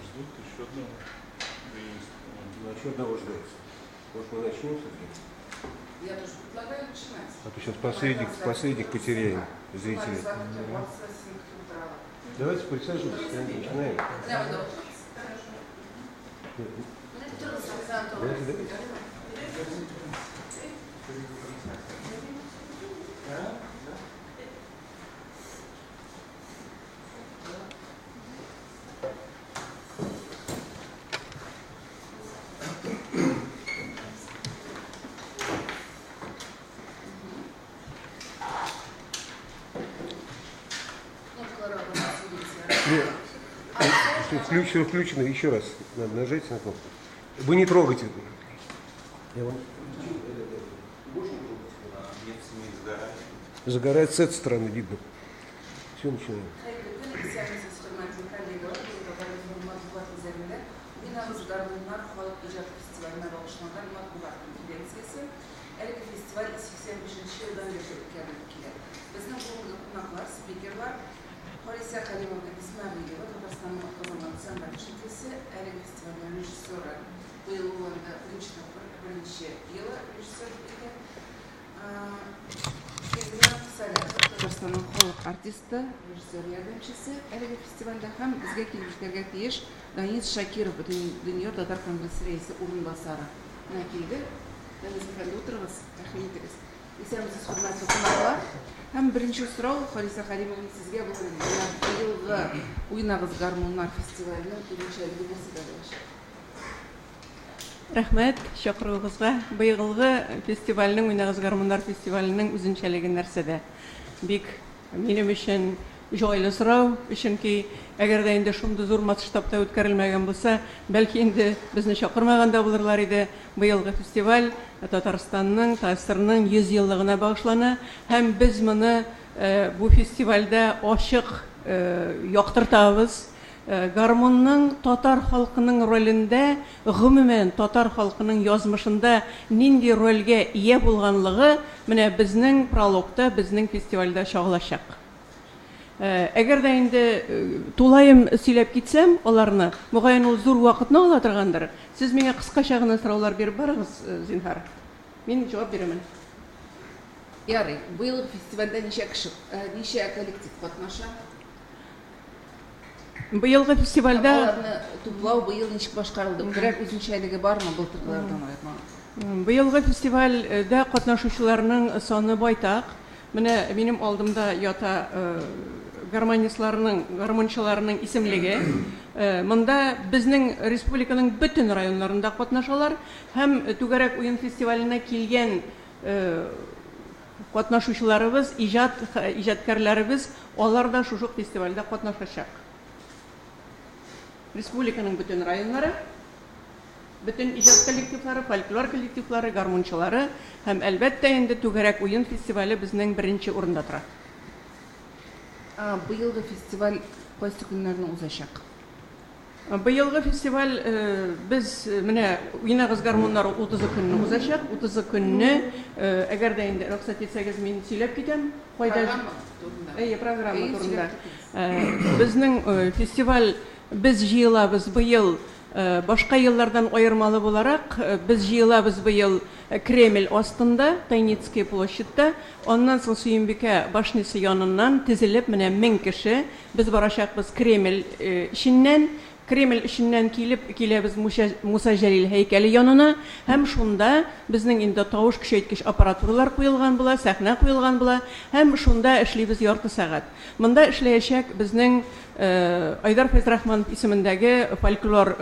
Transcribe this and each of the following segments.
Ждут еще одного. Ну, еще одного ждать. Может, мы начнем все-таки? Я тоже предлагаю начинать. А то сейчас посредник потеряем зрителей. Давайте присаживайтесь, начинаем. Давайте, давайте. Включено, включено. Еще раз надо нажать на кнопку. Вы не трогайте. Я вам... Загорает с этой стороны, видно. Все, начинаем. Халисә Хәлимовна Исмәгыйлева, Татарстанның атказанган сәнгать эшлеклесе, әлеге фестивальнең режиссеры. Быел ул инде беренче тапкыр, беренче елы режиссер икән. Илмир Сәлахов, Татарстанның халык артисты, режиссер ярдәмчесе әлеге фестивальдә һәм безгә килеп җитәргә тиеш Данис Шакиров, Бөтендөнья татар конгрессы рәисе урынбасары. Менә килде. Данис әфәнде, утырыгыз, рәхим итегез. Исәнмесез, хөрмәтле кунаклар. Һәм беренче сорау, Халисә Хәлимовна, сезгә булсын. Менә быелгы Уйнагыз гармуннар фестиваленең үзенчәлеге нәрсәдә булачак? Рәхмәт чакыруыгызга. Быелгы фестивальнең, Уйнагыз гармуннар фестиваленең үзенчәлеге нәрсәдә? Бик минем өчен җайлы сорау, чөнки әгәр дә инде шундый зур масштабта үткәрелмәгән булса, бәлки инде безне чакырмаган да булырлар иде. Быелгы фестиваль Татарстанның, ТАССРның 100 еллыгына багышлана һәм без моны бу фестивальдә ачык яктыртабыз. Гармунның татар халкының ролендә, гомумән татар халкының язмышында нинди рольгә ия булганлыгы менә безнең прологта, безнең фестивальдә чагылачак. Әгәр дә инде тулаем сөйләп китсәм аларны, мөгаен ул зур вакытны ала торгандыр. Сез миңа кыскача гына сораулар биреп барыгыз, зинһар. Мин җавап бирермен. Ярый, быелгы фестивальдә ничә кеше, ничә коллектив катнаша? Быелгы фестивальдә аларны туплау быел ничек башкарылды? Берәр үзенчәлеге бармы былтыргылардан аерма? Быелгы фестивальдә катнашучыларның саны байтак. Менә минем алдымда ята гармонистларның, гармунчыларның исемлеге. Монда безнең республиканың бөтен районнарында катнашалар һәм Түгәрәк уен фестиваленә килгән катнашучыларыбыз, иҗат иҗаткәрләребез, алар да шушы фестивальдә катнашачак. Республиканың бөтен районнары, бөтен иҗат коллективлары, фольклор коллективлары, гармунчылары һәм әлбәттә инде Түгәрәк уен фестивале безнең беренче урында тора. Быелгы фестиваль кайсы көннәрне узачак? Быелгы фестиваль без менә Уйнагыз гармуннар 30 көнне узачак. 30 көнне, әгәр дә инде рөхсәт итсәгез, мин сөйләп китәм. Кайда? Программа турында. Әйе, программа турында. Безнең фестиваль, без җыелабыз быел Башка еллардан аермалы буларак, без җыелабыз быел Кремль астында, Тайницкая площадьта. Аннан соң Сөембикә башнясы яныннан тезелеп менә 1000 кеше без барачакбыз Кремль эченнән. Кремль эченнән килеп киләбез Муса Җәлил һәйкәле янына һәм шунда безнең инде тавыш көчәйткеч аппаратуралар куелган була, сәхнә куелган була һәм шунда эшлибез ярты сәгать. Монда эшләячәк безнең Айдар Фәйзрахманов исемендәге фольклор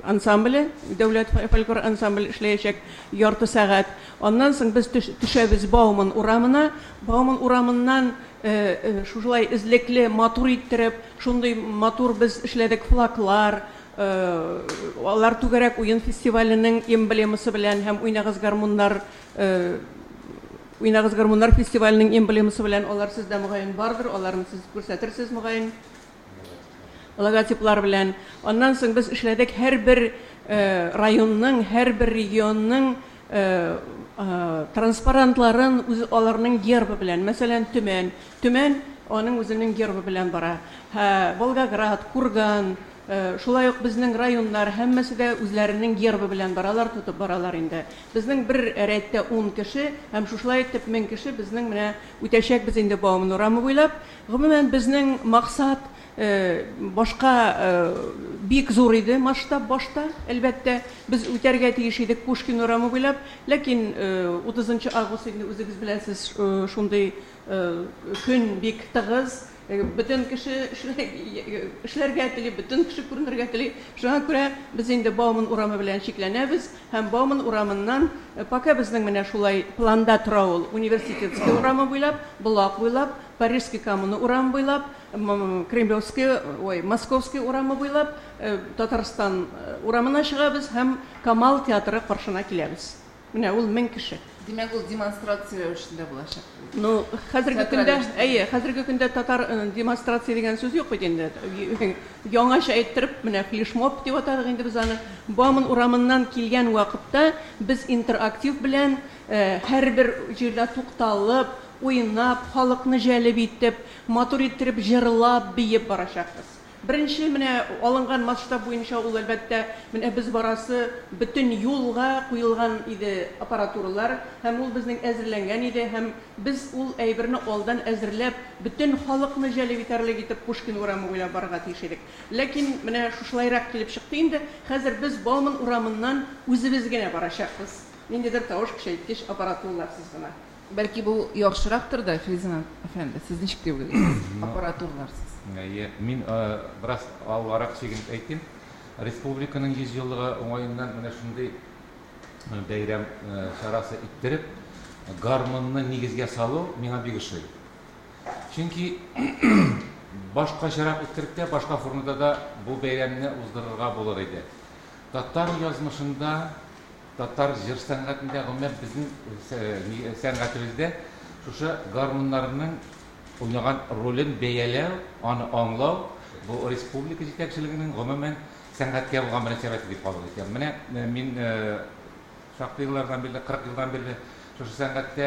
ансамбле, дәүләт фольклор ансамбле эшләячәк ярты сәгать. Аннан соң без төшәбез Бауман урамына. Бауман урамыннан шушылай эзлекле, матур иттереп, шундый матур без эшләдек флаглар, алар түгәрәк уен фестиваленең эмблемасы белән һәм Уйнагыз гармуннар Уйнагыз гармуннар фестиваленең эмблемасы белән, алар сездә мөгаен бардыр, аларны сез күрсәтерсез мөгаен. Логотиплар белән. Аннан соң без эшләдек һәрбер районның, һәрбер регионның транспарантларын үз аларның гербы белән. Мәсәлән, Төмән. Төмән аның үзенең гербы белән бара. Волгоград, Курган, шулай ук безнең районнар һәммәсе дә үзләренең гербы белән баралар, тотып баралар инде. Безнең бер рәттә 10 кеше һәм шушылай итеп 1000 кеше безнең менә үтәчәкбез инде Бауман урамы буйлап. Гомумән, безнең максат башка бик зур иде масштаб башта, әлбәттә, без үтәргә тиеш идек Пушкин урамы буйлап, ләкин 30 август инде үзегез беләсез, шундый көн бик тыгыз, бөтен кеше эшләргә тели, бөтен кеше күренергә тели. Шуңа күрә без инде Бауман урамы белән чикләнәбез һәм Бауман урамыннан пока безнең менә шулай планда тора ул Университетский урамы буйлап, Болак буйлап, Парижский коммуна урамы буйлап, Кремлевский, ой, Московский урамы буйлап, Татарстан урамына чыгабыз һәм Камал театры каршына киләбез. Менә ул 1000 кеше. Димәк, ул демонстрация рәвешендә булачак. Ну, хәзерге көндә, әйе, хәзерге көндә татар демонстрация дигән сүз юк бит инде. Яңача әйттереп, менә флешмоб дип атадык инде без аны. Бауман урамыннан килгән вакытта без интерактив белән һәрбер җирдә тукталып, уйнап, халыкны җәлеп итеп, матур иттереп җырлап, биеп барачакбыз. Беренче менә алынган масштаб буенча ул әлбәттә менә без барасы бөтен юлга куелган иде аппаратуралар һәм ул безнең әзерләнгән иде һәм без ул әйберне алдан әзерләп бөтен халыкны җәлеп итәрлек итеп Пушкин урамы буйлап барырга тиеш идек. Ләкин менә шушылайрак килеп чыкты инде. Хәзер без Бауман урамыннан үзебез генә барачакбыз. Ниндидер тавыш көчәйткеч аппаратураларсыз гына. Бәлки бу яхшырактыр да, Ферзинанд әфәнде, сез ничек дип уйлыйсыз? Аппаратураларсыз. Әйе, мин бераз алгарак чигенеп әйтим. Республиканың 100 еллыгы уңаеннан менә шундый бәйрәм чарасы иттереп, гармунны нигезгә салу миңа бик ошый. Чөнки башкачарак иттереп тә, башка формада да бу бәйрәмне уздырырга булыр иде. Татар язмышында, татар җыр сәнгатендә, гомумән безнең сәнгатебездә шушы гармуннарның уйнаган ролен бәяләү, аны аңлау бу республика җитәкчелегенең гомумән сәнгатькә булган мөнәсәбәте дип кабул итәм. Менә мин шактый еллардан бирле, 40 елдан бирле шушы сәнгатьтә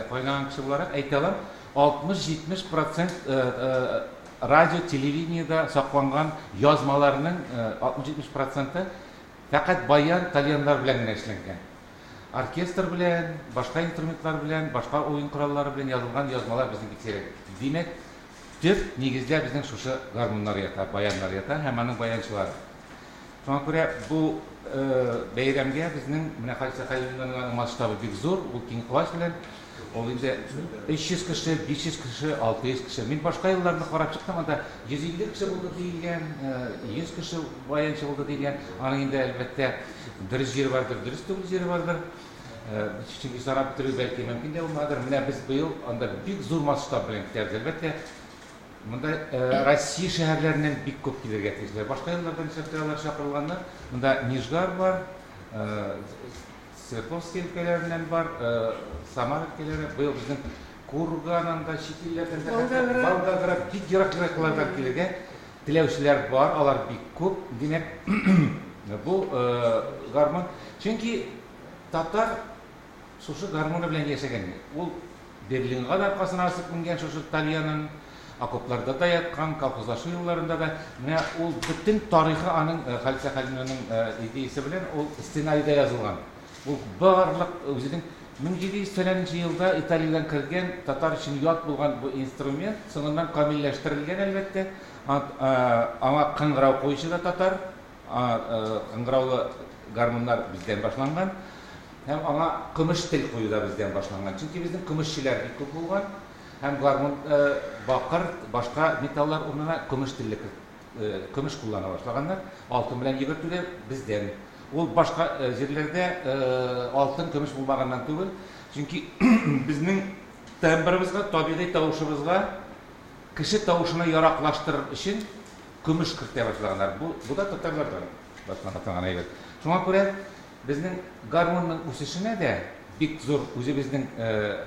кайнаган кеше буларак әйтә алам, 60-70% радио, телевидениедә сакланган язмаларның 60-70% фәкать баян, тальяннар белән генә эшләнгән. Оркестр белән, башка инструментлар белән, башка уен кораллары белән язылган язмалар безнең бик сирәк. Димәк, төп нигездә безнең шушы гармуннар ята, баяннар ята һәм аның баянчылары. Шуңа күрә бу бәйрәмгә безнең менә Халисә Хәлилулланың масштабы бик зур, ул киң колач белән, ул инде 300 кеше, 500 кеше, 600 кеше. Мин башка елларны карап чыктым, анда 150 кеше булды диелгән, 100 кеше баянчы булды диелгән. Аның инде әлбәттә дөрес җире бардыр, дөрес түгел җире бардыр. Чөнки санап бетерү бәлки мөмкин дә булмадыр. Менә без быел анда бик зур масштаб белән китәбез. Әлбәттә, монда Россия шәһәрләреннән бик күп килергә тиешләр. Башка елларда нишләп алар чакырылганнар? Монда Нижгар бар, Свердловский өлкәләреннән бар, Самар өлкәләре, быел безнең Курган анда, чит илләрдән дә, Волгоград, бик ерак-ераклардан килергә теләүчеләр бар, алар бик күп. Димәк, бу гармун. Чөнки татар шушы гармуны белән яшәгән. Ул Берлинга да аркасына асып менгән шушы тальянын. Окопларда да яткан, колхозлашу елларында да. Менә ул бөтен тарихы аның Халисә Хәлимованың идеясе белән ул сценарийда язылган. Ул барлык үзенең 1700 нче елда Италиядән кергән татар өчен ят булган бу инструмент, соңыннан камилләштерелгән, әлбәттә. Аңа кыңгырау куючы да татар, кыңгыраулы гармуннар бездән башланган. Һәм аңа көмеш тел кую да бездән башланган. Чөнки безнең көмешчеләр бик күп булган. Һәм гармун бакыр, башка металлар урынына көмеш телле көмеш куллана башлаганнар. Алтын белән йөгертү дә бездән. Ул башка җирләрдә алтын, көмеш булмаганнан түгел. Чөнки безнең тембрыбызга, табигый тавышыбызга, кеше тавышына яраклаштырыр өчен көмеш кертә башлаганнар. Бу да татарлардан башланган әйбер. Шуңа күрә безнең гармунның үсешенә дә бик зур үзебезнең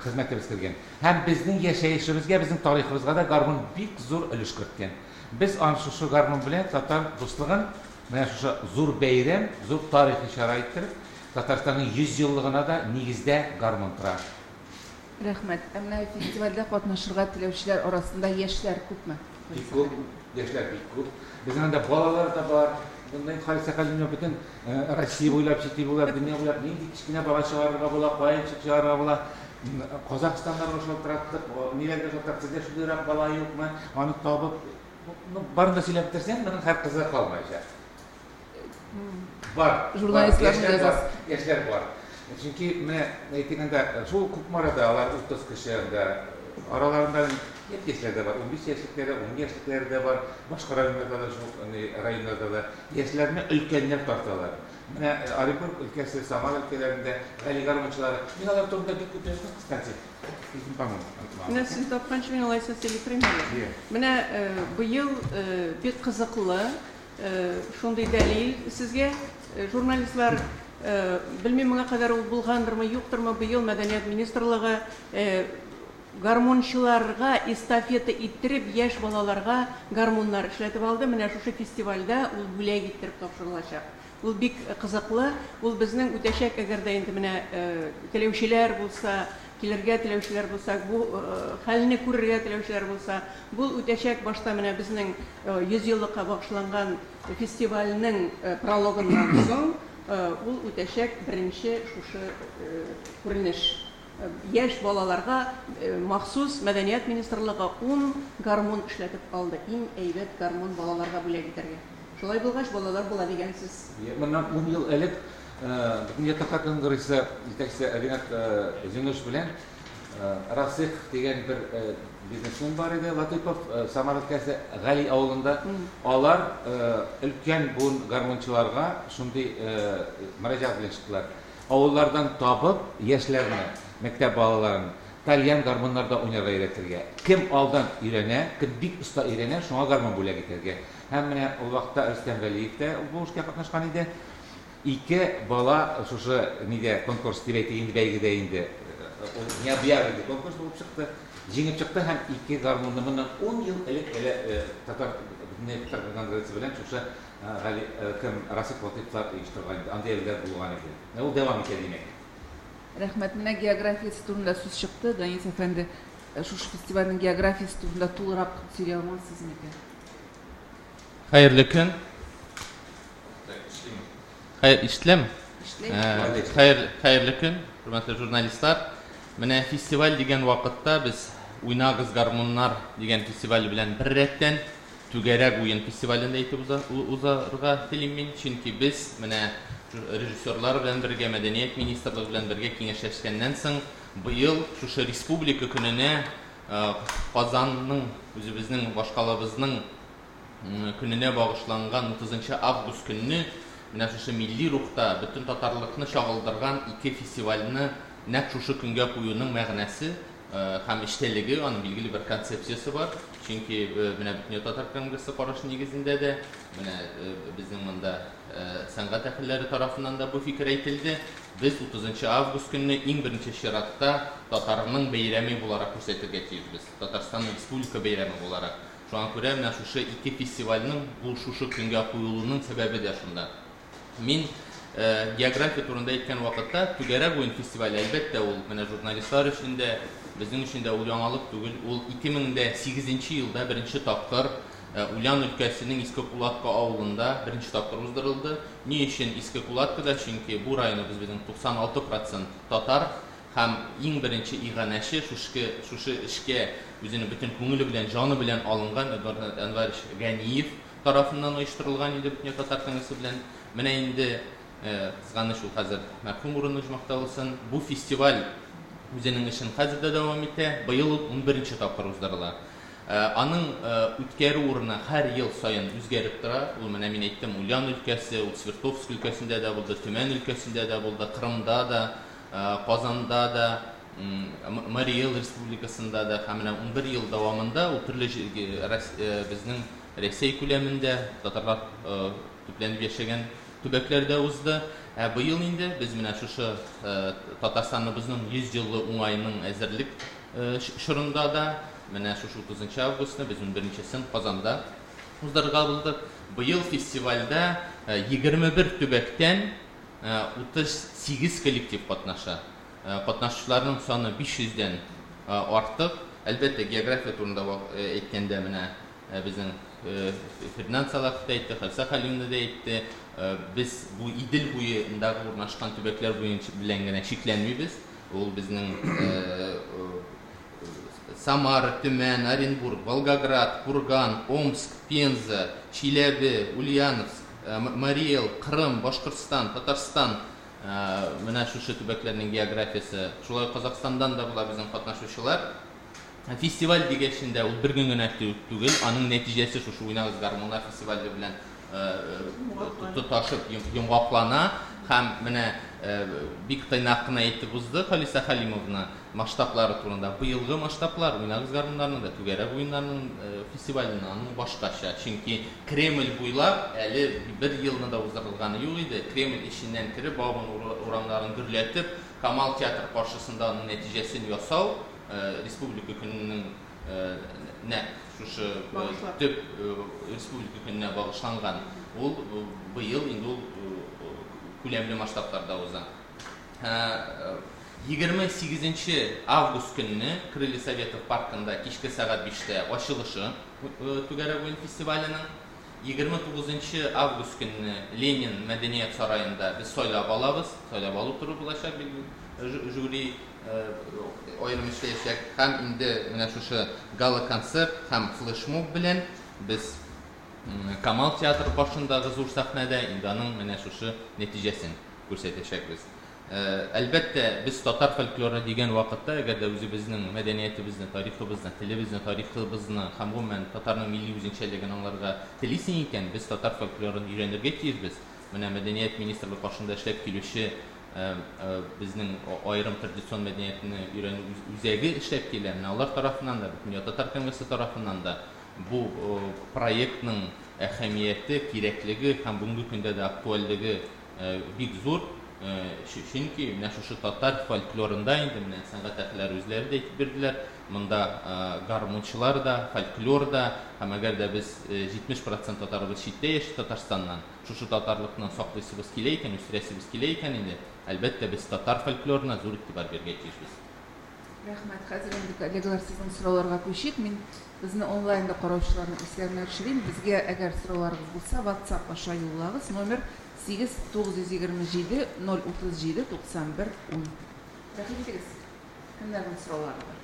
хезмәтебез кергән. Һәм безнең яшәешебезгә, безнең тарихыбызга да гармун бик зур өлеш керткән. Без аны шушы гармун белән татар дуслыгын менә шушы зур бәйрәм, зур тарихи чара иттереп, Татарстанның 100 еллыгына да нигездә гармун тора. Рәхмәт. Ә менә фестивальдә катнашырга теләүчеләр арасында яшьләр күпме? Бик күп, яшьләр бик күп. Безнең анда балалар да бар. Монда Халисә Хәлимова бөтен Россия буйлап, чит ил буйлап, дөнья буйлап нинди кечкенә бала чыгарырга була, каян чыгарырга була. Казахстаннарга шалтыраттык, ниләргә шалтыраттык, сездә шундыйрак бала юкмы? Аны табып, ну, барын да сөйләп бетерсәң, моның һәр кызы калмаячак. Бар. Журналистларның язасы. Яшьләр бар. Чөнки менә әйтик анда шул Кукмарада алар 30 кеше анда, араларында япь яшьләр дә бар, 15 яшьлекләр дә, 10 яшьлекләр дә бар, башка районнарда да шул районнарда да яшьләрне өлкәннәр тарталар. Менә Оренбург өлкәсе, Самара өлкәләрендә Гали гармунчылары. Мин алар турында бик күп яздым, кстати. Менә син тапканчы мин алайса сөйләп торыйм әле. Менә быел бик кызыклы шундый дәлил сезгә, журналистлар, белмим, моңа кадәр ул булгандырмы, юктырмы, быел Мәдәният министрлыгы гармунчыларга эстафета иттереп яшь балаларга гармуннар эшләтеп алды. Менә шушы фестивальдә ул бүләк иттереп тапшырылачак. Ул бик кызыклы, ул безнең үтәчәк, әгәр дә инде менә теләүчеләр булса, килергә теләүчеләр булса, бу хәлне күрергә теләүчеләр булса, бу үтәчәк башта менә безнең 100 еллыкка багышланган фестивальнең прологыннан соң ул үтәчәк беренче шушы күренеш. Яшь балаларга махсус Мәдәният министрлыгы 10 гармун эшләтеп алды, иң әйбәт гармун балаларга бүләк итәргә. Шулай булгач, балалар була дигән сүз. Моннан 10 ел элек Бөтендөнья татар конгрессы җитәкчесе Ринат Зиннуш белән Расих дигән бер бизнесмен бар иде, Латыйпов, Самара өлкәсе Гали авылында. Алар өлкән буын гармунчыларга шундый мөрәҗәгать белән чыктылар. Авыллардан табып, яшьләрне, мәктәп балаларын тальян гармуннарда уйнарга өйрәтергә. Кем алдан өйрәнә, кем бик оста өйрәнә, шуңа гармун бүләк итәргә. Һәм менә ул вакытта Рөстәм Галиев тә бу эшкә катнашкан иде. Ике бала шушы нидә конкурс дип әйтик инде, бәйгедә инде, ул необъявленный конкурс булып чыкты, җиңеп чыкты һәм ике гармунны моннан 10 ел элек әле татар татар конгрессы белән шушы Гали кем Расих Латыйповлар оештырган иде. Андый әйберләр булган иде. Менә ул дәвам итә, димәк. Рәхмәт. Менә географиясе турында сүз чыкты. Данис әфәнде, шушы фестивальнең географиясе турында тулырак сөйли алмассыз микән? Хәерле көн. Хәер, ишетеләме? Хәер, хәерле көн, хөрмәтле журналистлар. Менә фестиваль дигән вакытта без Уйнагыз гармуннар дигән фестиваль белән бер рәттән Түгәрәк уен фестивален дә әйтеп узарга телим мин, чөнки без менә режиссерлар белән бергә, мәдәният министрлыгы белән бергә киңәшләшкәннән соң, быел шушы Республика көненә Казанның, үзебезнең башкалабызның көненә багышланган 30 август көнне менә шушы милли рухта бөтен татарлыкны чагылдырган ике фестивальне нәкъ шушы көнгә куюның мәгънәсе һәм эчтәлеге, аның билгеле бер концепциясе бар. Чөнки менә Бөтендөнья татар конгрессы карашы нигезендә дә, менә безнең монда сәнгать әһелләре тарафыннан да бу фикер әйтелде. Без 30 август көнне иң беренче чиратта татарның бәйрәме буларак күрсәтергә тиешбез. Татарстанның республика бәйрәме буларак. Шуңа күрә менә шушы ике фестивальнең бу шушы көнгә куелуның сәбәбе дә шунда. Мин география турында әйткән вакытта, Түгәрәк уен фестивале, әлбәттә, ул менә журналистлар өчен дә, Безнең өчен дә ул яңалык түгел. Ул 2008 елда беренче тапкыр Ульян өлкәсенең Иске Кулатка авылында беренче тапкыр уздырылды. Ни өчен Иске Кулаткада? Чөнки бу районыбыз безнең 96% татар һәм иң беренче иганәче шушы эшкә үзенең бөтен күңеле белән, җаны белән алынган Эдуард Әнварович Ганиев тарафыннан оештырылган иде Бөтендөнья татар конгрессы белән. Менә инде кызганыч, ул хәзер мәрхүм, урыны оҗмахта булсын. Бу фестиваль үзенең эшен хәзер дә дәвам итә. Быел ул 11 тапкыр уздырыла. Аның үткәрү урыны һәр ел саен үзгәреп тора. Ул менә мин әйттем, Ульян өлкәсе, ул Свердловск өлкәсендә дә булды, Төмән өлкәсендә дә булды, Кырымда да, Казанда да, Марий Эл республикасында да һәм менә 11 ел дәвамында ул төрле безнең Рәсәй күләмендә татарлар төпләнеп яшәгән төбәкләрдә узды. Ә быел инде без менә шушы Татарстаныбызның 100 еллы уңаеның әзерлек чорында да менә шушы 30 августны без 11-сен Казанда уздырырга булдык. Быел фестивальдә 21 төбәктән 38 коллектив катнаша. Катнашучыларның саны 500дән артык. Әлбәттә, география турында әйткәндә менә безнең Фердинанд Салахов та әйтте, Халиса Халимовна да әйтте. Без бу Идел буендагы урнашкан төбәкләр буенча белән генә чикләнмибез. Ул безнең Самара, Төмән, Оренбург, Волгоград, Курган, Омск, Пенза, Чиләбе, Ульяновск, Марий Эл, Кырым, Башкортстан, Татарстан, менә шушы төбәкләрнең географиясе. Шулай Казахстандан да була безнең катнашучылар. Фестиваль дигәчендә ул бер көн генә түгел, аның нәтиҗәсе шушы Уйнагыз гармуннар фестивале белән тоташып йомгаклана. Һәм менә бик тыйнак кына әйтеп узды Халиса Халимовна масштаблары турында. Быелгы масштаблар Уйнагыз гармуннарның да, түгәрәк уеннарның фестиваленең аның башкача. Чөнки Кремль буйлап әле бер елны да уздырылганы юк иде. Кремль эченнән кереп, Бауман урамнарын гөрләтеп, Камал театр каршысында аның нәтиҗәсен ясау Республика көненең нәкъ шушы төп Республика көненә багышланган. Ул быел инде ул күләмле масштабларда уза. 28 август көнне Крылья Советов паркында кичке сәгать 5тә ачылышы түгәрәк уен фестиваленең. 29 август көнне Ленин мәдәният сараенда без сайлап алабыз. Сайлап алу туры булачак, жюри аерым эшләячәк. Һәм инде менә шушы гала-концерт һәм флешмоб белән без Камал театры каршындагы зур сәхнәдә инде аның менә шушы нәтиҗәсен күрсәтәчәкбез. Әлбәттә, без татар фольклоры дигән вакытта, әгәр дә үзебезнең мәдәниятебезне, тарихыбызны, телебезне, тарихыбызны һәм гомумән татарның милли үзенчәлеген аңларга телисең икән, без татар фольклорын өйрәнергә тиешбез. Менә Мәдәният министрлыгы каршында эшләп килүче безнең аерым традицион мәдәниятне өйрәнү үзәге эшләп килә. Менә алар тарафыннан да, Бөтендөнья татар конгрессы тарафыннан да бу проектның әһәмияте, кирәклеге һәм бүгенге көндә дә актуальлеге бик зур. Чөнки менә шушы татар фольклорында инде менә сәнгать әһелләре үзләре дә әйтеп бирделәр, монда гармунчылар да, фольклор да, һәм әгәр дә без 70% татарыбыз читтә яши Татарстаннан, шушы татарлыкны саклыйсыбыз килә икән, үстерәсебез килә икән инде, әлбәттә, без татар фольклорына зур игътибар бирергә тиешбез. Рәхмәт. Хәзер инде, коллегалар, сезнең сорауларга күчик. Мин безне онлайнда караучыларны исләренә төшерим. Безгә әгәр сорауларыгыз булса, WhatsApp аша юллагыз. Номер 8 927 037 91 10. Рәхим итегез. Кемнәрнең сораулары бар?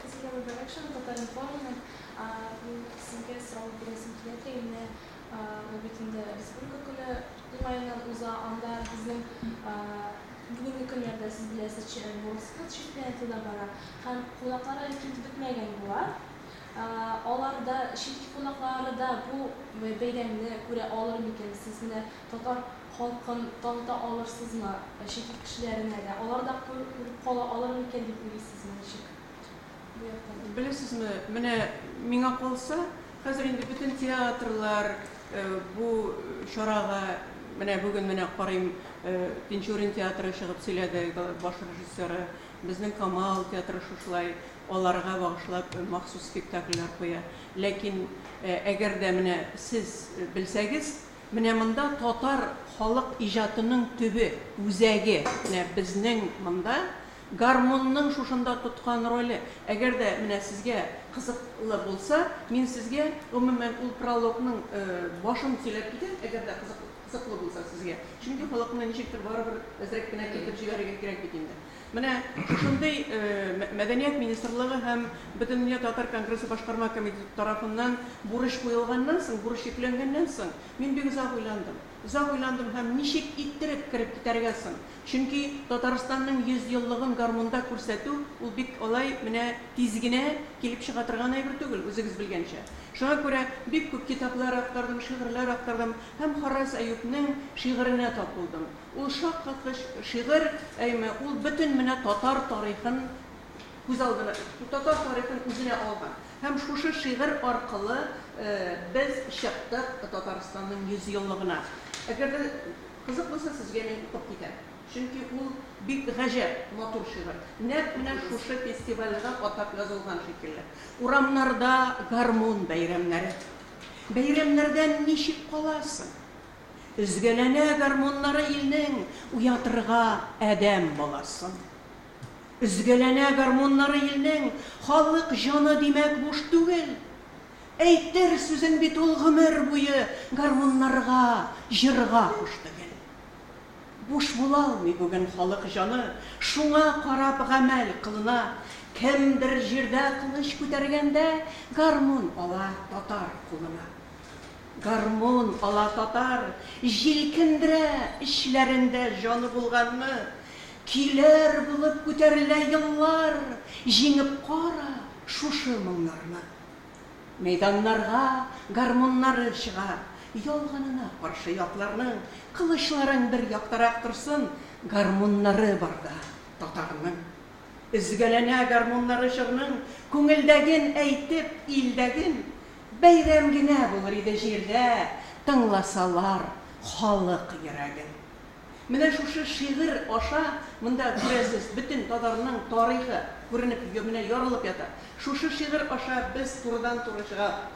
Сезгә Мөбарәкшин, Татар-информнан. Сезгә сорау бирәсем килә инде. Бу бит инде Республика көне уңаеннан уза. Анда безнең бүгенге көннәрдә, сез беләсез, WorldSkills чемпионаты да бара. Һәм кунаклар әле килеп бетмәгән була. Алар да, чит ил кунаклары да бу бәйрәмне күрә алыр микән? Сез менә татар халкын таныта алырсызмы чит ил кешеләренә дә? Алар да күреп кала алыр микән дип уйлыйсызмы, ничек? Бу яктан. Беләсезме, менә миңа калса, хәзер инде бөтен театрлар бу чарага, менә бүген менә карыйм, Тинчурин театры чыгып сөйләде, баш режиссеры. Безнең Камал театры шушылай аларга багышлап махсус спектакльләр куя. Ләкин әгәр дә менә сез белсәгез, менә монда татар халык иҗатының төбе, үзәге, менә безнең монда гармунның шушында тоткан роле. Әгәр дә менә сезгә кызыклы булса, мин сезгә гомумән ул прологның башын сөйләп китәм, әгәр дә кызыклы булса сезгә. Чөнки халыкны ничектер барыбер әзрәк кенә китереп җибәрергә кирәк бит инде. Менә шушындый Мәдәният министрлыгы һәм Бөтендөнья татар конгрессы башкарма комитеты тарафыннан бурыч куелганнан соң, бурыч йөкләнгәннән соң, мин бик озак уйландым. Озак уйландым һәм ничек иттереп кереп китәргә соң? Чөнки Татарстанның 100 еллыгын гармунда күрсәтү ул бик алай менә тиз генә килеп чыга торган әйбер түгел, үзегез белгәнчә. Шуңа күрә бик күп китаплар актардым, шигырьләр актардым һәм Харрас Әюпнең шигыренә тап булдым. Ул шаккаткыч шигырь, әйме, ул бөтен менә татар тарихын күз алдына, татар тарихын үзенә алган. Һәм шушы шигырь аркылы без чыктык Татарстанның 100 еллыгына. Әгәр дә кызык булса, сезгә мин укып китәм. Чөнки ул бик гаҗәп матур шигырь. Нәкъ менә шушы фестивальгә атап язылган шикелле. Урамнарда гармун бәйрәмнәре. Бәйрәмнәрдән ничек каласың? Өзгәләнә гармуннары илнең, уятырга адәм баласын. Өзгәләнә гармуннары илнең, халык җаны димәк буш түгел. Әйтер сүзен бит ул гомер буе гармуннарга, җырга кушты гел. Буш була алмый бүген халык җаны, шуңа карап гамәл кылына. Кемдер җирдә кылыч күтәргәндә, гармун ала татар кулына. Гармун ала татар, җилкендерә эчләрендә җаны булганны. Көйләр булып күтәрелә еллар, җиңеп кара шушы моңнарны. Мәйданнарга гармуннары чыга, ялганына каршы ятларның, кылычларың бер яктарак торсын, гармуннары барда татарның. Өзгәләнә гармуннары чорның, күңелдәген әйтеп, илдәген, бәйрәм генә булыр иде җирдә, тыңласалар халык йөрәген. Менә шушы шигырь аша монда күрәсез, бөтен татарның тарихы күренеп, менә ярылып ята. Шушы шигырь аша без турыдан-туры чыга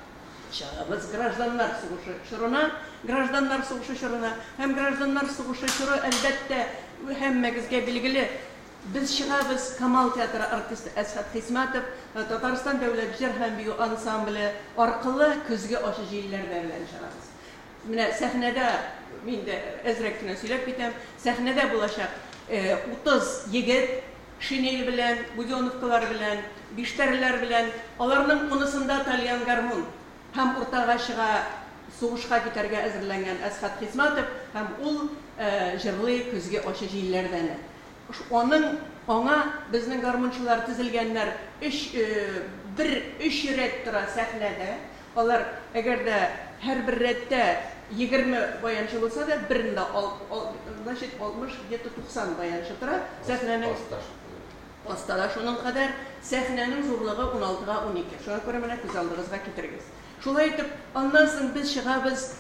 чыгабыз гражданнар сугышы чорына, гражданнар сугышы чорына һәм гражданнар сугышы чоры, әлбәттә, һәммәгезгә билгеле. Без чыгабыз Камал театры артисты Әсхәт Хисмәтов, Татарстан дәүләт җыр һәм бию ансамбле аркылы көзге ачы җилләрдә белән чыгабыз. Менә сәхнәдә, мин дә әзрәк кенә сөйләп китәм, сәхнәдә булачак 30 егет шинель белән, буденовкалар белән, биштәрләр белән, аларның унысында тальян гармун. Һәм уртага чыга сугышка китәргә әзерләнгән Әсхәт Хисмәтов, һәм ул җырлый көзге ачы җилләрдәне. Аның, аңа безнең гармунчылар тезелгәннәр, өч, бер өч рәт тора сәхнәдә. Алар, әгәр дә һәрбер рәттә 20 баянчы булса да, берендә значит, 60, где-то 90 баянчы тора. Сәхнәнең аста да шуның кадәр, сәхнәнең зурлыгы 16-га 12. Шуңа күрә менә күз алдыгызга китерегез. Шулай итеп, аннан соң без чыгабыз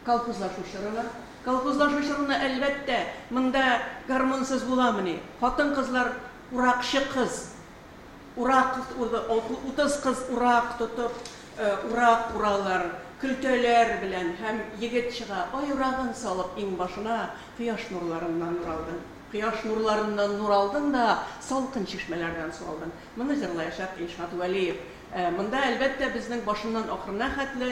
колхозлашу чорына. Колхозлашу чорына, әлбәттә, монда гармунсыз буламыни? Хатын-кызлар уракчы кыз. Урак урды, 30 кыз урак тотып, урак уралар, көлтәләр белән, һәм егет чыга, ай урагын салып иңбашына, кояш нурларыннан нур алдың. Кояш нурларыннан нур алдың да, салкын чишмәләрдән су алдың. Моны җырлаячак Илшат Вәлиев. Монда, әлбәттә, безнең башыннан ахырына хәтле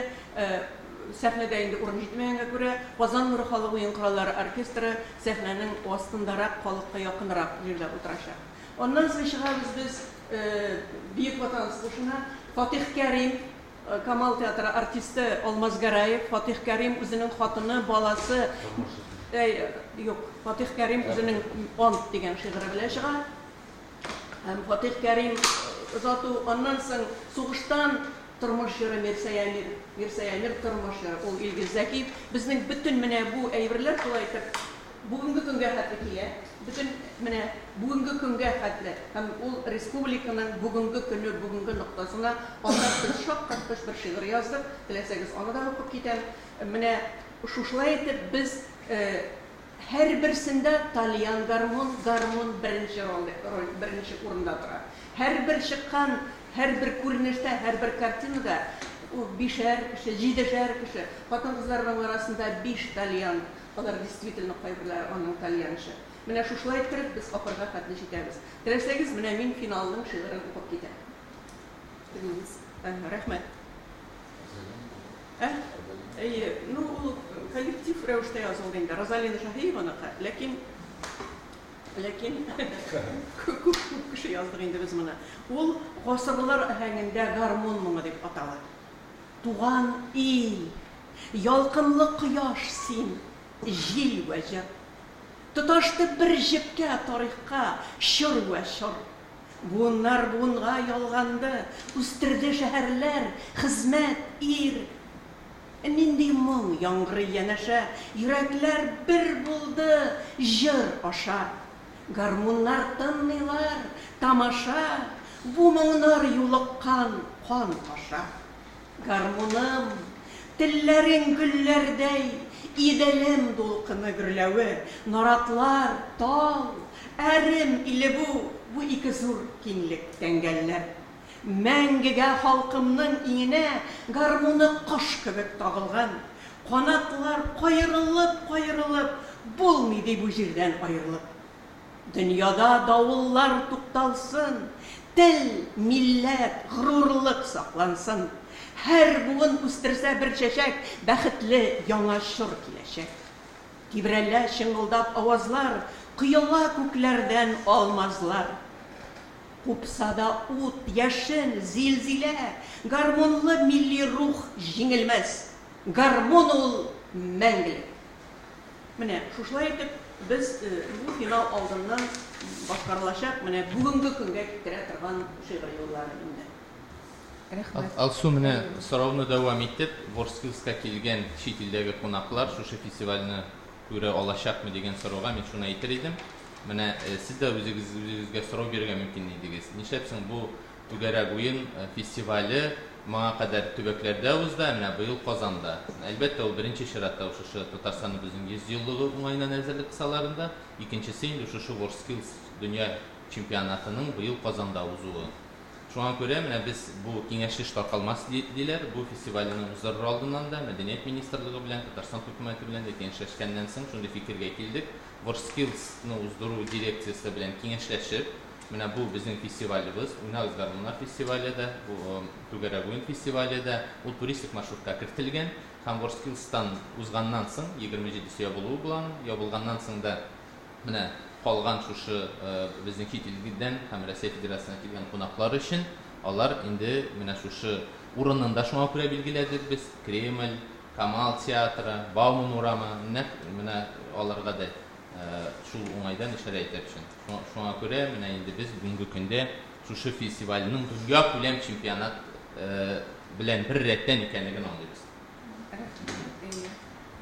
сәхнәдә инде урын җитмәгәнгә күрә, Казан нуры халык уен кораллары оркестры сәхнәнең астындарак, халыкка якынрак җирдә утырачак. Аннан соң чыгабыз без Бөек Ватан сугышына. Фатих Кәрим, Камал театры артисты Алмаз Гәрәев, Фатих Кәрим үзенең хатыны, баласы, юк, Фатих Кәрим үзенең Ант дигән шигыре белән чыга. Һәм Фатих Кәрим озату, аннан соң сугыштан тормыш җыры Мирсәй Әмир, Мирсәй Әмир тормыш җыры, ул Илгиз Зәкиев. Безнең бөтен менә бу әйберләр шулай итеп бүгенге көнгә хәтле килә. Бөтен менә бүгенге көнгә хәтле, һәм ул республиканың бүгенге көне, бүгенге ноктасына атап без шаккаткыч бер шигырь яздык. Теләсәгез, аны да укып китәм. Менә шушылай итеп без Һәрберсендә тальян гармун, гармун беренче роль, роль, беренче урында тора. Һәрбер чыккан, һәрбер күренештә, һәрбер картинада ул бишәр кеше, җидешәр кеше, хатын-кызларның арасында биш тальян, алар действительно кайберләре аның тальянчы. Менә шушылай иттереп без ахырга хәтле җитәбез. Теләсәгез, менә мин финалның шигырен укып китәм. Телибез. Рәхмәт. Ә? Әйе, ну ул коллектив рәвештә язылды инде. Розалина Шаһиеваныкы, ләкин ләкин күп күп кеше яздык инде без моны. Ул гасырлар аһәңендә гармун моңы дип атала. Туган ил, ялкынлы кояш син, җил вә җыр. Тоташты бер җепкә тарихка чор вә чор. Буыннар буынга ялганды, үстерде шәһәрләр, хезмәт, ир. Нинди моң яңгырый янәшә, йөрәкләр бер булды җыр аша. Гармуннар тынмыйлар, тамаша, бу моңнар юлыккан кан аша. Гармуным, телләрең гөлләрдәй, Иделем дулкыны гөрләве, Наратлар, тал, әрем иле бу, Бу ике зур киңлек тәңгәлләр. Мәңгегә халкымның иңенә Гармуны кош кебек тагылган. Канатлар каерылып-каерылып, Булмый ди бу җирдән аерылып. Дөньяда давыллар тукталсын, тел, милләт, горурлык саклансын. Һәр буын үстерсә бер чәчәк, бәхетле яңа чор киләчәк. Тибрәлә чыңгылдап авазлар, коела күкләрдән алмазлар. Купса да ут, яшен, зилзилә, гармунлы милли рух җиңелмәс. Гармун ул мәңгелек. Менә шушылай итеп без бу финал алдыннан башкарылачак менә бүгенге көнгә китерә торган шигырь юллары инде. Рәхмәт. Алсу, менә сорауны дәвам итеп, WorldSkills-ка килгән чит илдәге кунаклар шушы фестивальне күрә алачакмы дигән сорауга мин шуны әйтер идем. Менә сез дә үзегез үзегезгә сорау бирергә мөмкин идегез. Нишләп соң бу Түгәрәк уен фестивале моңа кадәр төбәкләрдә узды, ә менә быел Казанда. Әлбәттә, ул беренче чиратта шушы Татарстаныбызның 100 еллыгы уңаеннан әзерлек кысаларында, икенчесе инде шушы WorldSkills дөнья чемпионатының быел Казанда узуы. Шуңа күрә менә без бу киңәшле эш таркалмас диләр, бу фестивальне уздырыр алдыннан да Мәдәният министрлыгы белән, Татарстан хөкүмәте белән дә киңәшләшкәннән соң шундый фикергә килдек, WorldSkills ны уздыру дирекциясе белән киңәшләшеп, Менә бу безнең фестивалебез, Уйнагыз гармуннар фестивале дә, бу Түгәрәк уен фестивале дә, ул туристик маршрутка кертелгән һәм WorldSkills-тан узганнан соң, 27-се ябылуы була аның, ябылганнан соң да менә калган шушы безнең чит илдән һәм Россия Федерациясеннән килгән кунаклар өчен алар инде менә шушы урынын да шуңа күрә билгеләдек без, Кремль, Камал театры, Бауман урамы, нәкъ менә аларга да шул уңайдан ишарә итәр өчен. Шуңа күрә менә инде без бүгенге көндә шушы фестивальнең дөньякүләм чемпионат белән бер рәттән икәнлеген аңлыйбыз.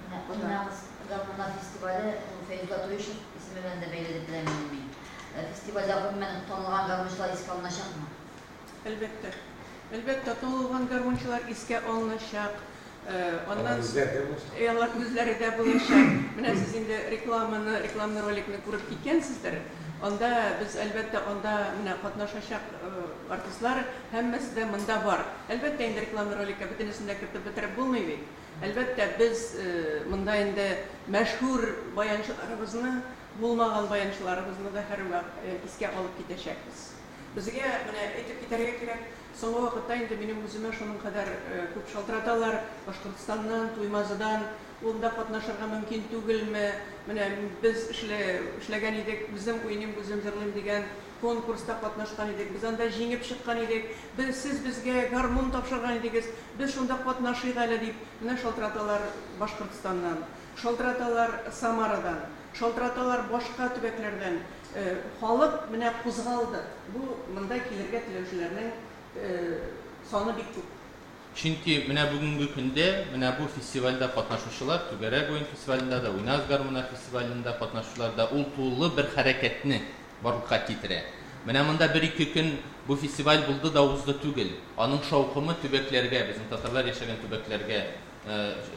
Менә Уйнагыз гармуннар фестивале ул Фәйзулла Туишев исеме белән дә бәйле дип беләм инде мин. Фестивальдә гомумән танылган гармунчылар искә алыначакмы? Әлбәттә. Әлбәттә, танылган гармунчылар искә алыначак. Аннан Алар үзләре дә булачак. Алар үзләре дә булачак. Менә сез инде рекламаны, рекламный роликны күреп киткәнсездер. Анда без, әлбәттә, анда менә катнашачак артистлар һәммәсе дә монда бар. Әлбәттә, инде рекламный роликка бөтенесен дә кертеп бетереп булмый бит. Әлбәттә, без монда инде мәшһүр баянчыларыбызны, булмаган баянчыларыбызны да һәрвакыт искә алып китәчәкбез. Безгә менә әйтеп китәргә кирәк, соңгы вакытта инде минем үземә шуның кадәр күп шалтыраталар, Башкортстаннан, Туймазыдан, ул да катнашырга мөмкин түгелме, менә без эшләгән идек, үзем уйныйм, үзем җырлыйм дигән конкурста катнашкан идек, без анда җиңеп чыккан идек, без, сез безгә гармун тапшырган идегез, без шунда катнашыйк әле дип, менә шалтыраталар Башкортстаннан, шалтыраталар Самарадан, шалтыраталар башка төбәкләрдән. Халык менә кузгалды. Бу монда килергә теләүчеләрнең саны бик күп. Чөнки менә бүгенге көндә менә бу фестивальдә катнашучылар, Түгәрәк уен фестивалендә дә, Уйнагыз гармуннар фестивалендә катнашучылар да ул тулы бер хәрәкәтне барлыкка китерә. Менә монда бер-ике көн бу фестиваль булды да узды түгел. Аның шаукымы төбәкләргә, безнең татарлар яшәгән төбәкләргә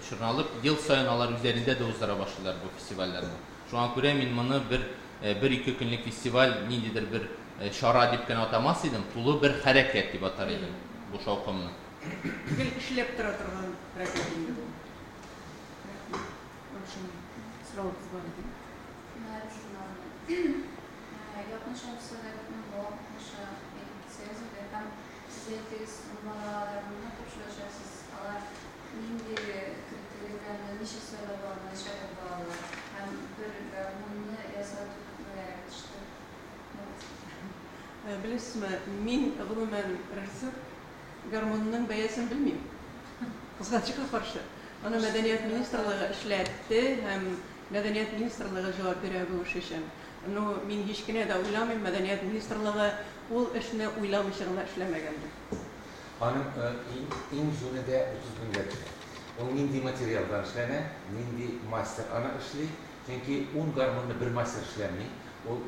чорналып, ел саен алар үзләрендә дә уздыра башлыйлар бу фестивальләрне. Шуңа күрә мин моны бер бер-ике көнлек фестиваль, ниндидер бер чара дип кенә атамас идем, тулы бер хәрәкәт дип атар идем бу шаукымны. Гел эшләп тора торган хәрәкәт инде бу. Рәхмәт. Раушания, соравыгыз бар иде. Мәгариф журналына. Якынча сәламәтнең бала катнаша әйтеп китсәгез иде һәм сез әйттегез, балаларны тапшырачаксыз, алар нинди критерий белән ничек сайлап алына, ничә балалар һәм бер гармунны ясату күпмегә төште? Беләсезме, мин гомумән режиссер гармунның бәясен белмим. Кызганычка каршы. Аны Мәдәният министрлыгы эшләтте һәм Мәдәният министрлыгы җавап бирә бу эш өчен. Ну, мин һич кенә дә уйламыйм, Мәдәният министрлыгы ул эшне уйламыйча гына эшләмәгәндер. Аның иң җүне дә 30 меңгә төшә. Ул нинди материалдан эшләнә, нинди мастер аны эшли. Чөнки ун гармунны бер мастер эшләми. Ул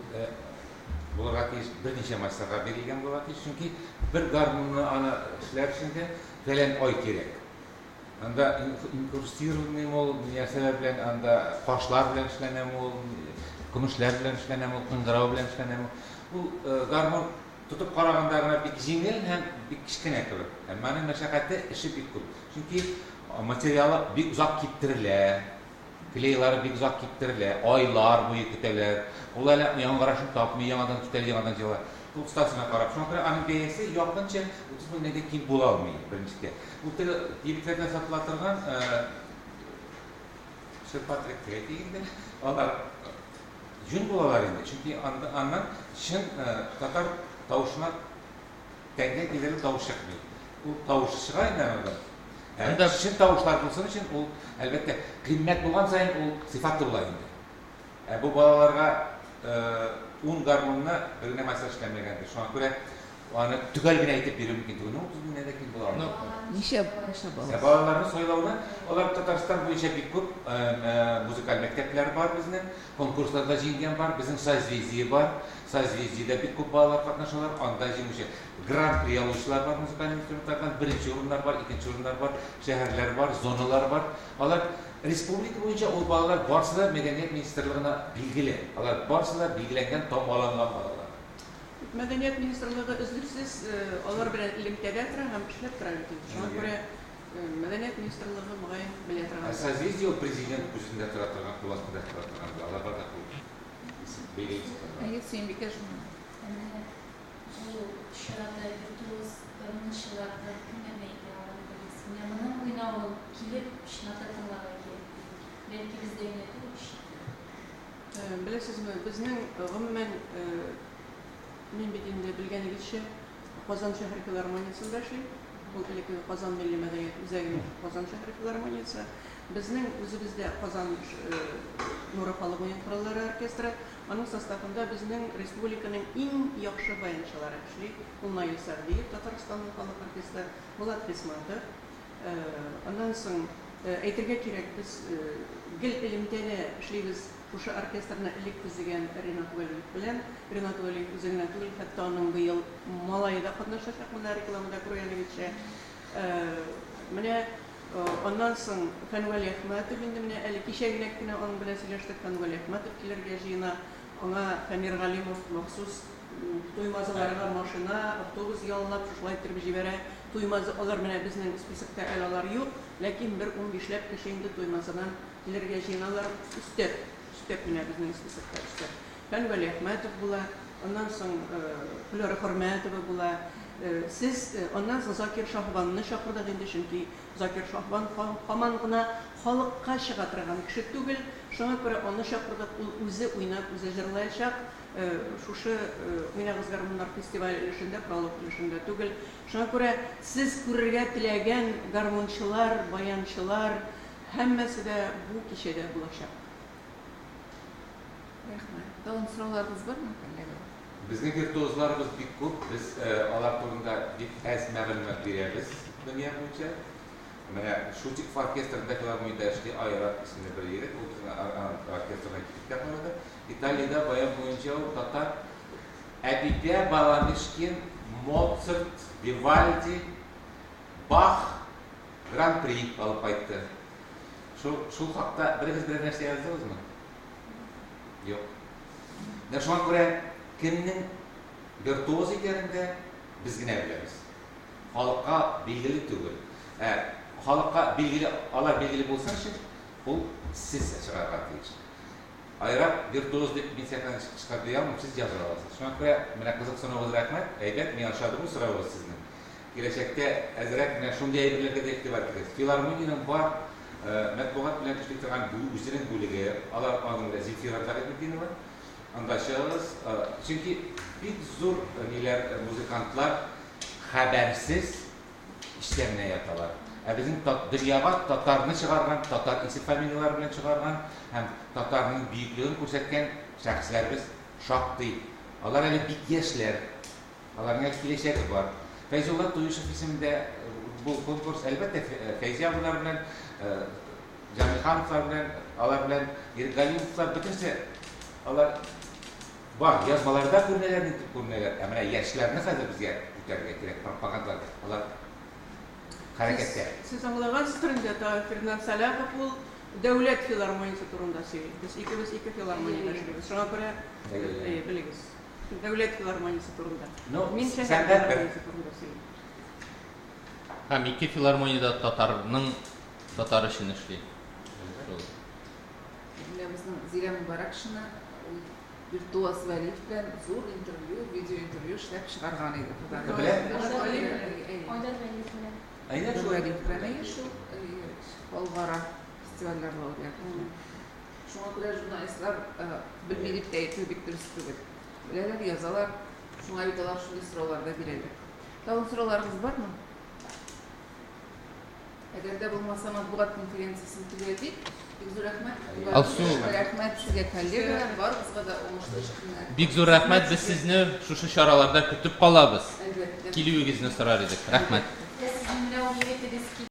булырга тиеш, берничә мастерга бирелгән булырга тиеш. Чөнки бер гармунны аны эшләр өчен дә фәлән ай кирәк. Анда инкрустированный ул, нәрсәләр белән, анда кашлар белән эшләнә ул, көмешләр белән эшләнә ул, кыңгырау белән эшләнә ул. Ул гармун тотып караганда гына бик җиңел һәм бик кечкенә кебек. Әмма аның мәшәкате, эше бик күп. Чөнки материалы бик озак киптерелә, клейлары бик озак киптерелә, айлар буе көтәләр. Ул әле яңгырашын тапмый, яңадан көтәләр, яңадан җыела. Ул остасына карап. Шуңа күрә аның бәясе якынча 30 меңнән дә ким була алмый, беренчедә. Ул теге кибетләрдә сатыла торган Ширпатрик дип әйтик инде, алар җүн булалар инде, чөнки аннан чын татар тавышына тәңгә килерлек тавыш чыкмый. Ул тавышы чыга инде аның. Анда чын тавышлар булсын өчен ул, әлбәттә, кыйммәт булган саен ул сыйфатлы була инде. Ә бу балаларга ун гармунны бер генә мастер эшләмәгәндер. Шуңа күрә аны төгәл генә әйтеп бирү мөмкин түгел. Ну, 30 меңнән дә ким була алмый. Ничә, ничә бала? Балаларны сайлауны, алар Татарстан буенча бик күп музыкаль мәктәпләр бар безнең, конкурсларда җиңгән бар, безнең Созвездие бар. Созвездиедә бик күп балалар катнашалар, анда җиңүче гран-при алучылар бар музыкаль инструментлардан, беренче урыннар бар, икенче урыннар бар, шәһәрләр бар, зоналар бар. Алар республика буенча ул балалар барсы да Мәдәният министрлыгына билгеле. Алар барсы да билгеләнгән, тамгаланган балалар. Мәдәният министрлыгы өзлексез алар белән элемтәдә тора һәм эшләп тора бит инде. Шуңа күрә Мәдәният министрлыгы мөгаен белә торган. Ә Созвездие ул президент үзендә тора торган, кул астында тора торган. Аларга да кул бәйләй. Әйе, Сөембикә шуны. Менә бу чарада виртуоз гармунчылардан кемнәрне әйтә ала идегез? Менә моның уйнавын килеп, чынлап та тыңларга кирәк дигән. Бәлки бездә генә түгел, читтә. Беләсезме, безнең гомумән мин бит инде белгәнегезчә Казан шәһәр филармониясендә эшлим. Ул элеккеге Казан милли мәдәният үзәгенең Казан шәһәр филармониясе. Безнең үзебездә Казан Нуры халык уен кораллары оркестры. Аның составында безнең республиканың иң яхшы баянчылары эшли. Ул Наил Сәгъдиев, Татарстанның халык артисты, Булат Хисматов. Аннан соң әйтергә кирәк, без гел элемтәдә эшлибез шушы оркестрны элек төзегән Ринат Вәлиев белән. Ринат Вәлиев үзе генә түгел, хәтта аның быел малае да катнашачак, монда рекламада күргәнегезчә. Менә аннан соң Фәнвәли Әхмәтов инде менә әле кичә генә кенә аның белән сөйләштек, Фәнвәли Әхмәтов килергә җыена. Аңа Фәнир Галимов махсус Туймазыларга машина, автобус яллап, шушылай иттереп җибәрә. Туймазы алар менә безнең списокта әле алар юк, ләкин бер 15ләп кеше инде Туймазыдан килергә җыеналар, өстәп, өстәп менә безнең списокта өстәп. Фәнвәли Әхмәтов була, аннан соң Флера Хөрмәтова була. Сез аннан соң Закир Шаһбанны чакырдык инде, чөнки Закир Шаһбан һаман гына халыкка чыга торган кеше түгел. Шуңа күрә аны чакырдык, ул үзе уйнап, үзе җырлаячак. Шушы Уйнагыз гармуннар фестивале өлешендә, пролог өлешендә түгел. Шуңа күрә сез күрергә теләгән гармунчылар, баянчылар һәммәсе дә бу кичәдә булачак. Рәхмәт. Тагын сорауларыгыз бармы, коллегалар? Безнең виртуозларыбыз бик күп. Без алар турында бик әз мәгълүмат бирәбез дөнья буенча. Менә Шутиков оркестрында филармониядә эшли Айрат исемле бер егет, ул безнең оркестрга китеп тә карады. Италиядә баян буенча ул татар Әбидә Баламишкин, Моцарт, Вивальди, Бах гран-при алып кайтты. Шул, шул хакта берегез берәр нәрсә яздыгызмы? Юк. Менә шуңа күрә кемнең виртуоз икәнен дә без генә беләбез. Халыкка билгеле түгел. Ә халыкка билгеле, алар билгеле булсын өчен, ул сез чыгарга тиеш. Айрат виртуоз дип мин сәхнәдән чыгып дия алмыйм, сез яза аласыз. Шуңа күрә менә кызыксынуыгыз рәхмәт. Әйбәт, миңа ошады бу соравыгыз сезнең. Киләчәктә әзрәк менә шундый әйберләргә дә игътибар итегез. Филармониянең бар матбугат белән эшли торган үзенең бүлеге, алар аның белән Земфира Гыйльметдинова. Анда чыгыгыз. Чөнки бик зур ниләр музыкантлар хәбәрсез эчтә генә яталар. Ә безнең дөньяга татарны чыгарган, татар исем-фамилияләре белән чыгарган һәм татарның бөеклеген күрсәткән шәхесләребез шактый. Алар әле бик яшьләр. Аларның әле киләчәге бар. Фәйзулла Туишев исемендә бу конкурс, әлбәттә, Фәйзи абыйлар белән, Җамилхановлар белән, алар белән Ирек Галимовлар, бөтенесе алар бар, язмаларда күренәләр, нитеп күренәләр. Ә менә яшьләрне хәзер безгә күтәрергә кирәк, пропагандалар. Алар хәрәкәттә. Сез аңлагансыздыр инде, Фердинанд Сәлахов ул дәүләт филармониясе турында сөйли. Без икебез ике филармониядә эшлибез. Шуңа күрә, әйе, белегез. Дәүләт филармониясе турында. Мин шәһәр филармониясе турында сөйлим. Һәм ике филармониядә татарның татар өчен эшли. Шул. Менә безнең Зилә Мубаракшина ул Виртуоз Вәлиев белән зур интервью, видеоинтервью эшләп чыгарган иде. Айдар Вәлиев белән. Айдар Вәлиев белән, әйе, шул халыкара фестивальләр лауреаты. Шуңа күрә журналистлар белми дип тә әйтү бик дөрес түгел. Беләләр, язалар. Шуңа бит алар шундый сораулар да бирәләр. Тагын сорауларыгыз бармы? Әгәр дә булмаса, матбугат конференциясен төгәллик. Бик зур рәхмәт. Алсу. Рәхмәт сезгә, коллегалар, барыгызга да уңышлы эш көннәре. Бик зур рәхмәт, без сезне шушы чараларда көтеп калабыз. Әлбәттә. Килүегезне сорар идек. Рәхмәт. Сезнең менә ул егетегез килде.